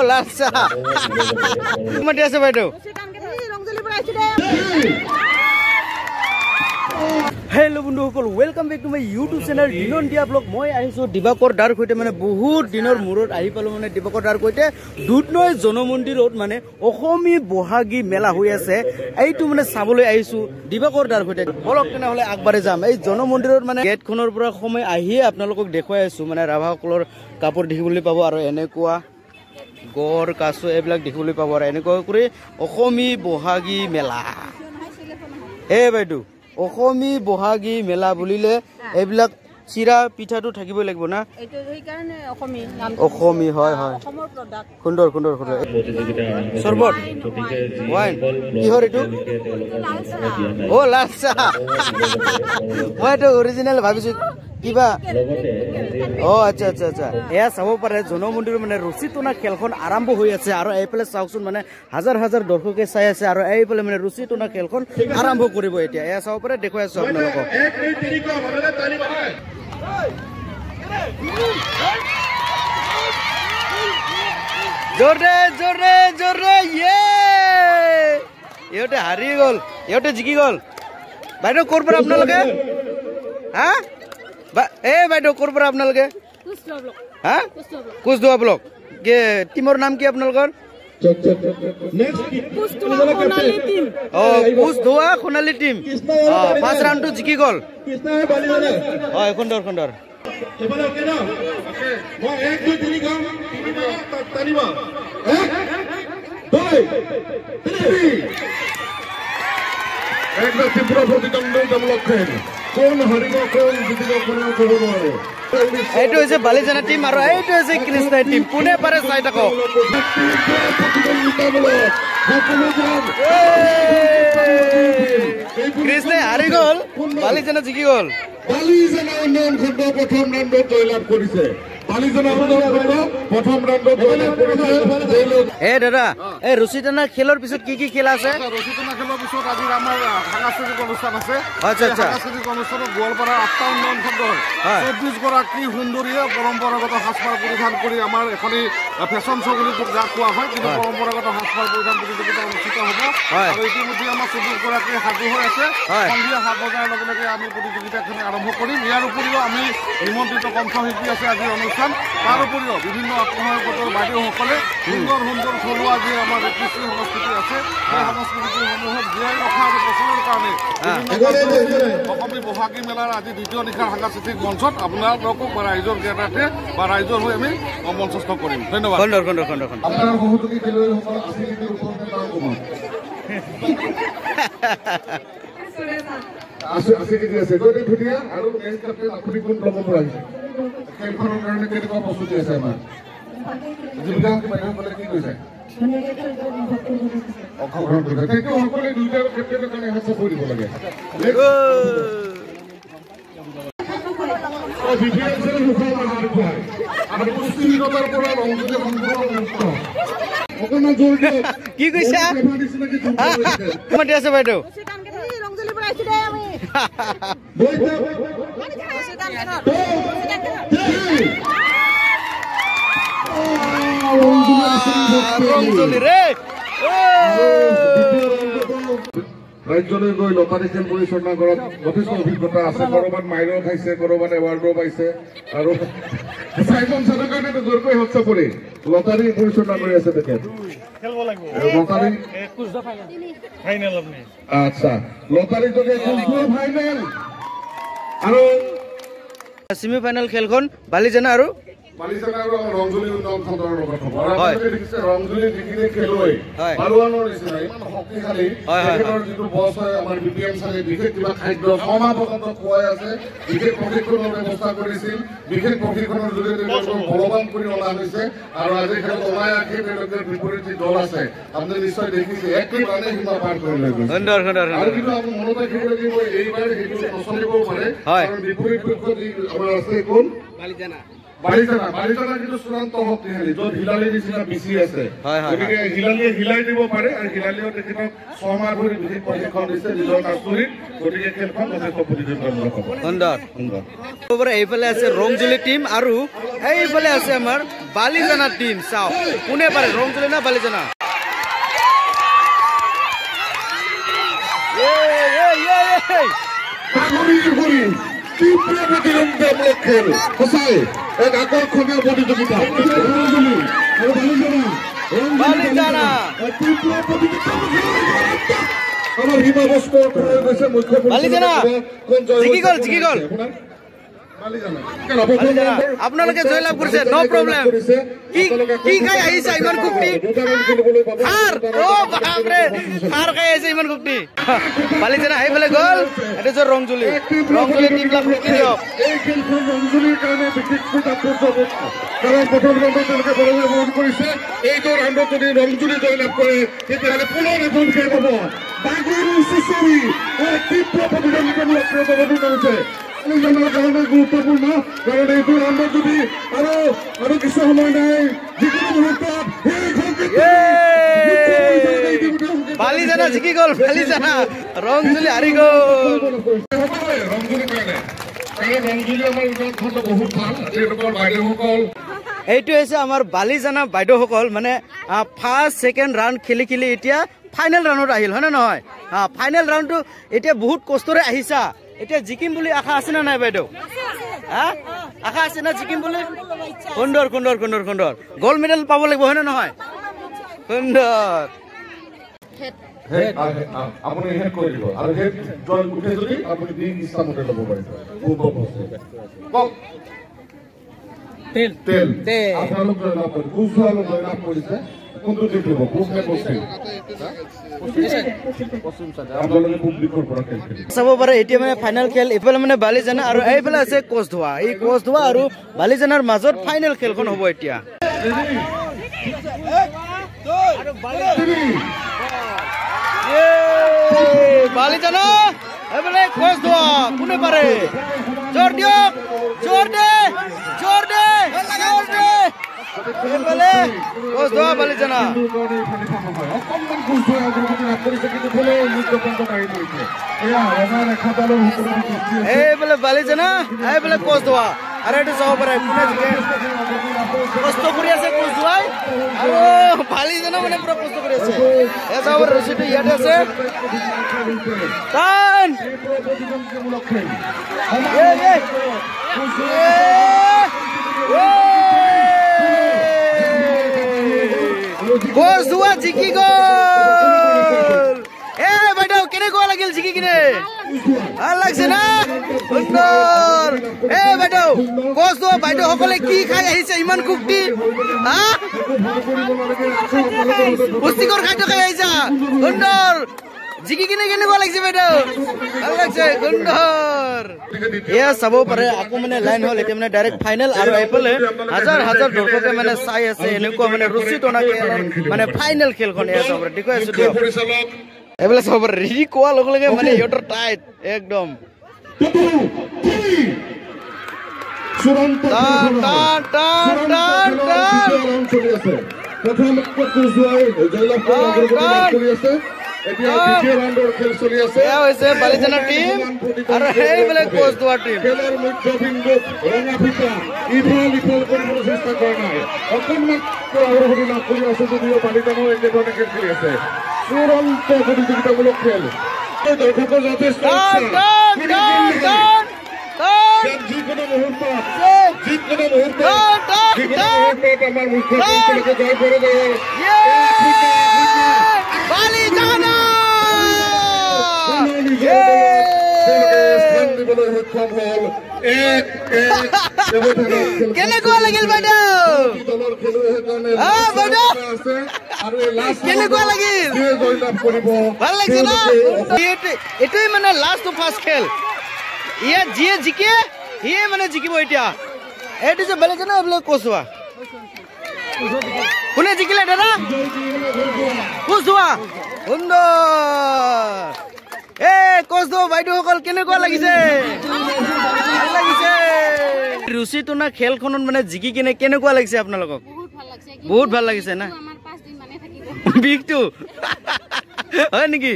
লাল চাহ মাতি আছে বাইদেউ। হেল্ল' বন্ধুসকল, welcome back to my YouTube channel Dinon দিয়া ব্লগ। মই আহিছোঁ দিবাকৰ দাৰ সৈতে, মানে বহুত দিনৰ মূৰত আহি পালোঁ। মানে দিবাকৰ দাৰ সৈতে দুধনৈ জনমন্দিৰত মানে অসমী বহাগী মেলা হৈ আছে, এইটো মানে চাবলৈ আহিছোঁ দিবাকৰ দাৰ সৈতে। বলক তেনেহ'লে আগবাঢ়ি যাম। এই জনমন্দিৰত মানে গেটখনৰ পৰা সময় আহিয়ে আপোনালোকক দেখুৱাই আছোঁ। মানে ৰাভাসকলৰ কাপোৰ দেখিবলৈ পাব আৰু এনেকুৱা গড় কাছ এইবিলাক দেখিবলৈ পাব আৰু এনেকুৱা কৰি অসমী বহাগী মেলা। এই বাইদেউ, অসমী বহাগী মেলা বুলিলে এইবিলাক চিৰা পিঠাটো থাকিবই লাগিব না? অসমী, হয় হয়, সুন্দৰ সুন্দৰ সুন্দৰ। চৰবত, ৱাইন, কিহৰ এইটো? অ লাল চাহ। মই এইটো অৰিজিনেল ভাবিছো কিবা। অ আচ্ছা আচ্ছা আচ্ছা। এয়া চাব পাৰে জনমন্দিৰৰ মানে ৰছী টনা খেলখন আৰম্ভ হৈ আছে আৰু এইফালে চাওকচোন মানে হাজাৰ হাজাৰ দৰ্শকে চাই আছে আৰু এইফালে মানে ৰছী টনা খেলখন আৰম্ভ কৰিব এতিয়া। এয়া চাব পাৰে, দেখুৱাই আছো আপোনালোকক। জোৰে জোৰে জোৰে, ইয়ে ইহঁতে হাৰি গ'ল, ইহঁতে জিকি গ'ল। বাইদেউ ক'ৰ পৰা আপোনালোকে? হা এই বাইদেউ ক'ৰ পৰা আপোনালোকে? হা কোচদোৱা ব্লক। টিমৰ নাম কি আপোনালোকৰ? অ কোচদোৱা সোণালী টিম। অ ফাৰ্ষ্ট ৰাউণ্ডটো জিকি গ'ল। হয়, সুন্দৰ সুন্দৰ। এইটো হৈছে বালিজানা টিম আৰু এইটো হৈছে কৃষ্ণাই টিম। কোনে পাৰে চাই থাকক। কৃষ্ণাই হাৰি গ'ল, বালিজানা জিকি গ'ল। বালিজানা উন্নয়ন খণ্ড প্ৰথম ৰাউণ্ডত জয়লাভ কৰিছে। এ দাদা, এই ৰছী টনা খেলৰ পিছত কি কি খেল আছে? ৰছী টনা খেলৰ পিছত আজি আমাৰ সাংস্কৃতিক অনুষ্ঠান আছে। আচ্ছা আচ্ছা। সাংস্কৃতিক অনুষ্ঠানত গোৱালপাৰাৰ ৮টা উন্নয়ন খণ্ডৰ ২৪ গৰাকী সুন্দৰীয়ে পৰম্পৰাগত সাজপাৰ পৰিধান কৰি আমাৰ এখনি ফেশ্বন শ্ব' বুলি যাক কোৱা হয়, কিন্তু পৰম্পৰাগত সাজপাৰ পৰিধান প্ৰতিযোগিতা অনুষ্ঠিত হ'ব। আৰু ইতিমধ্যে আমাৰ ২৪ গৰাকী সাজু হৈ আছে। সন্ধিয়া ৭ বজাৰ লগে লগে আমি প্ৰতিযোগিতাখনি আৰম্ভ কৰিম। ইয়াৰ উপৰিও আমি নিমন্ত্ৰিত কণ্ঠশিল্পী আছে আজিৰ অনুষ্ঠান। তাৰ উপৰিও বিভিন্ন আত্মসহায়ক গোটৰ বাইদেউসকলে সুন্দৰ সুন্দৰ থলুৱা যি আমাৰ কৃষ্টি সংস্কৃতি আছে, সেই সংস্কৃতিসমূহক জীয়াই ৰখা আৰু প্ৰচাৰৰ কাৰণে বিভিন্ন অসমী বহাগী মেলাৰ আজি দ্বিতীয় নিশাৰ সাংস্কৃতিক মঞ্চত আপোনালোকক বা ৰাইজৰ জ্ঞাতাৰ্থে বা ৰাইজৰ হৈ আমি মঞ্চস্থ কৰিম। ধন্যবাদ। আপোনাৰ সহযোগী খেলুৱৈসকল আছে ধুনীয়া আৰু আপুনি কোন ব্লকৰ পৰা আহিছে? খেলখনৰ কাৰণে কেনেকুৱা প্ৰস্তুতি আছে আমাৰ? জীৱিকা বাইদেউসকলে কি কৈছে? অংশগ্ৰহণ কৰিছে। Thank U. সকলোৱে দুয়োটা কেপ্টেইনৰ কাৰণে হাত চাপৰি দিব লাগে। আৰু পুষ্টিহীনতাৰ পৰা ৰংজুলি সম্পূৰ্ণ মুক্ত। অকণমান জোৰ দিয়ক। কি কৈছা? মাতি আছে বাইদেউ। ৰাজ্যলৈ গৈ লটাৰী খেল পৰিচালনা কৰাত যথেষ্ট অভিজ্ঞতা আছে। কৰবাত মাইৰো খাইছে, কৰবাত এৱাৰ্ডো পাইছে। আৰু চাইমন ছাৰৰ কাৰণে জোৰকৈ হাত চাপৰি লটাৰী পৰিচালনা কৰি আছে তেখেত। লটাৰী, আচ্ছা, লটাৰী ফাইনেল আৰু ছেমি ফাইনেল খেলখন বালিজানা আৰু বালিজানা আৰু ৰংজুলি উন্নয়ন খণ্ডৰ লগত হ'ব। আৰু আপোনালোকে দেখিছে ৰংজুলি যিখিনি খেলুৱৈ বালোৱানৰ নিচিনা ইমান শক্তিশালী, তেখেতৰ যিটো বছ হয় আমাৰ বি পি এম ছাৰে বিশেষ কিবা খাদ্য ৬ মাহ পৰ্যন্ত খুৱাই আছে, বিশেষ প্ৰশিক্ষণৰ ব্যৱস্থা কৰিছিল, বিশেষ প্ৰশিক্ষণৰ যোগেদি তেওঁলোকক বলৱান কৰি অনা হৈছে। আৰু আজি খেলত অনায়াসে তেওঁলোকৰ বিপৰীত যি দল আছে আপুনি নিশ্চয় দেখিছে, এক ৰাণে সীমা পাৰ কৰি লৈ গৈছে। আৰু কিন্তু আপুনি মনত ৰাখিব লাগিব এইবাৰ সেইটো নচলিবও পাৰে, কাৰণ বিপৰীত পক্ষ যি আমাৰ আছে কোন? বালিজানা। বালিজানা বালিজানা কিন্তু চূড়ান্ত শক্তিশালী, য'ত হিলালীৰ নিচিনা বেছি আছে। গতিকে হিলালীয়ে হিলাই দিব পাৰে আৰু হিলালীয়েও তেখেতক 6 মাহ ধৰি বিশেষ প্ৰশিক্ষণ দিছে নিজৰ কাস্তুৰীত। গতিকে খেলখন যথেষ্ট প্ৰতিযোগিতামূলক হ'ব। সুন্দৰ সুন্দৰ। এইফালে আছে ৰংজুলি টিম আৰু এইফালে আছে আমাৰ বালিজানা টিম। চাওক কোনে পাৰে, ৰংজুলি না বালিজানা? তীব্ৰ প্ৰতিদ্বন্দ্বিতামূলক খেল, সঁচাই এক আকৰ্ষণীয় প্ৰতিযোগিতা। ৰংজুলি আৰু বালিজানা তীব্ৰ প্ৰতিযোগিতামূলক। আমাৰ হিমা বস্কৰ হৈ গৈছে মুখ্য জিকি গ'ল। আপোনালোকে জয়লাভ কৰিছে, ন প্ৰব্লেম। কি খাই আহিছা ইমান কুক্তি? খাৰ খাই আহিছে ইমান কুক্তি। বালিজানা সেইফালে গ'ল। এইটো ৰংজুলি, ৰংজুলি টিম লাভ দিয়ক। এই খেলখন ৰংজুলিৰ কাৰণে বিশেষকৈ তাৎপৰ্যপূৰ্ণ, কাৰণ প্ৰথম ৰাউণ্ডত তেওঁলোকে পৰাজয় বৰণ কৰিছে। এইটো ৰাউণ্ডত যদি ৰংজুলি জয়লাভ কৰে তেতিয়াহ'লে পুনৰ এখন খেল হ'ব। বাগৰু চুচৰি এক তীব্ৰ প্ৰতিদ্বন্দ্বিতামূলক খেলত অৱতীৰ্ণ হৈছে। বালিজানাৰ কাৰণে গুৰুত্বপূৰ্ণ, কাৰণ এইটো ৰাউণ্ডত যদি আৰু আৰু কিছু সময় নাই, যিকোনো মুহূৰ্তত বালিজানা জিকি গ'ল। বালিজানা, ৰংজুলি হাৰি গ'ল। ৰংজুলিৰ কাৰণে, কাৰণ ৰংজুলি আমাৰ উন্নয়ন বহুত ভাল, তেওঁলোকৰ বাইদেউসকল। এইটো হৈছে আমাৰ বালিজানা বাইদেউসকল, মানে ফাৰ্ষ্ট ছেকেণ্ড ৰাউণ্ড খেলি খেলি এতিয়া ফাইনেল ৰাউণ্ডত আহিল, হয় নে নহয়? ফাইনেল ৰাউণ্ডটো এতিয়া বহুত কষ্টৰে আহিছা। এতিয়া জিকিম বুলি আশা আছে নে নাই বাইদেউ? হা, আশা আছে না জিকিম বুলি? সুন্দৰ সুন্দৰ সুন্দৰ সুন্দৰ। গ'ল্ড মেডেল পাব লাগিব, হয় নে নহয়? সুন্দৰ। আপুনি হেড কৰি দিব আৰু হেড জইন উঠে যদি আপুনি দিশ ইচ্ছামতে ল'ব পাৰিব। কওক। তেল তেল আপোনালোক জয়লাভ কৰি কোচবিহাৰলৈ জয়লাভ কৰিছে। কোনটো দিশ ল'ব, পূব নে পশ্চিম? আপোনালোকে পূব দিশৰ পৰা খেল খেলিব চাব পাৰে। এতিয়া মানে ফাইনেল খেল, এইফালে মানে বালিজানা আৰু এইফালে আছে কোচধোৱা। এই কোচধোৱা আৰু বালিজানাৰ মাজত ফাইনেল খেলখন হ'ব এতিয়া। বালিজানা এইফালে কোচধোৱা, কোনে পাৰে? জোৰ দিয়ক, জোৰ দে, জোৰ দে, জোৰ দে। এইফালে কোচধোৱা বালিজানা। অকণমান কোচধোৱা অগ্ৰগতি লাভ কৰিছে, কিন্তু এইফালে বালিজানা, এইফালে কোচধোৱা। আৰু এইটো চাব পাৰে কোনে জিকে। কষ্ট কৰি আছে কোচধোৱাই আৰু বালিজানা মানে পুৰা কষ্ট কৰি আছে। এই চাব পাৰে ৰছীটো ইয়াতে আছে। টান কোচধোৱা জিকি গ'ল। এ বাইদেউ কেনেকুৱা লাগিল জিকি কিনে? ভাল লাগছে না? সুন্দৰ। এ বাইদেউ কোচধোৱা বাইদেউসকলে কি খাই আহিছে ইমান কুক্তি? হা, পুষ্টিকৰ খাদ্য খাই আহিছা। সুন্দৰ। জিকি কিনে কেনেকুৱা লাগিছে বাইদেউ? ভাল লাগছে। সুন্দৰ। এয়া চাব পাৰে আকৌ মানে লাইন হ'ল এতিয়া মানে ডাইৰেক্ট ফাইনেল। আৰু এইফালে হাজাৰ হাজাৰ দৰ্শকে মানে চাই আছে। এনেকুৱা মানে ৰছী টনা খেল মানে ফাইনেল খেলখন এয়া চাব পাৰে। দেখুৱাই আছো দিয়ক। এইফালে চাব পাৰে ৰেডি কোৱাৰ লগে লগে মানে সিহঁতৰ টাইট একদম। এতিয়া দ্বিতীয় ৰাউণ্ডৰ খেল চলি আছে। এয়া হৈছে বালিজানা টিম আৰু সেইফালে কোচধোৱা টিম। খেলৰ মুখ্য বিন্দুত ৰঙা ফিটা ইফাল ইফাল কৰিবলৈ চেষ্টা কৰা নাই, অকণমান অগ্ৰগতি লাভ কৰি আছে যদিও বালিজানাও একেধৰণে খেল খেলি আছে। চূড়ান্ত প্ৰতিযোগিতামূলক খেল, দৰ্শকৰ যথেষ্ট যিকোনো মুহূৰ্তত যিকোনো মুহূৰ্তত যিকোনো মুহূৰ্তত আমাৰ মুখ্য খেলকে জয় পৰাজয়ৰ স্থান দিবলৈ সক্ষম হল। এক এক কেনেকুৱা লাগিল বাইদেউ? দলৰ খেলুৱৈ সেইকাৰণে আছে আৰু কেনেকুৱা লাগিল? জয়লাভ কৰিব ভাল লাগিছে না? এইটোৱে মানে লাষ্ট টু ফাৰ্ষ্ট খেল। ইয়াত যিয়ে জিকে সিয়ে মানে জিকিব এতিয়া। এইটো যে বেলেগ না, এইবিলাক কোচোৱা। কোনে জিকিলে দাদা? কোচোৱা। সুন্দৰ। এ কষ্ট বাইদেউসকল কেনেকুৱা লাগিছে? ভাল লাগিছে। ৰুচি টনা খেলখনত মানে জিকি কিনে কেনেকুৱা লাগিছে আপোনালোকক? বহুত ভাল লাগিছে না? বিষটো হয় নেকি?